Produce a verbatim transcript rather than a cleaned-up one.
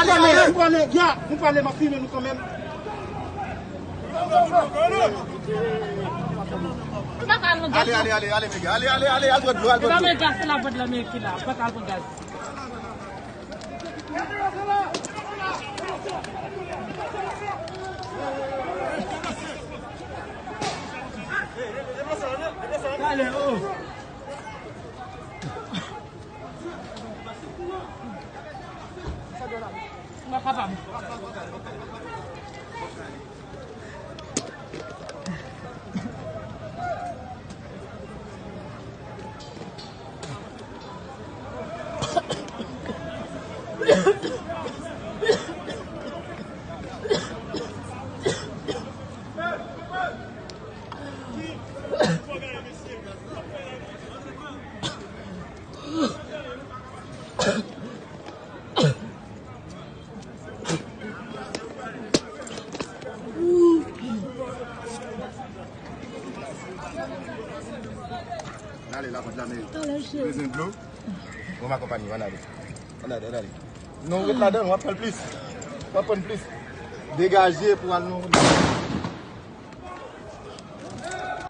ale, ale, ale. Nou prale, ya, nou prale, m ap filme nou kanmenm. Nou pa ka al nan gas. Ale, ale, ale, ale, nèg. Ale, ale, ale, al pran dlo, al pran dlo. Nan men gas la, vant la, men ki la. Pa ka al pran gas. Ale, oh. Mwen kapab. N ale lakòt la, men bezwen dlo. Bon, m akonpanye w, ann ale. Ann ale, ann ale. Non, ret ladan, w ap pran plis. W ap pran plis. Degaje pou al nan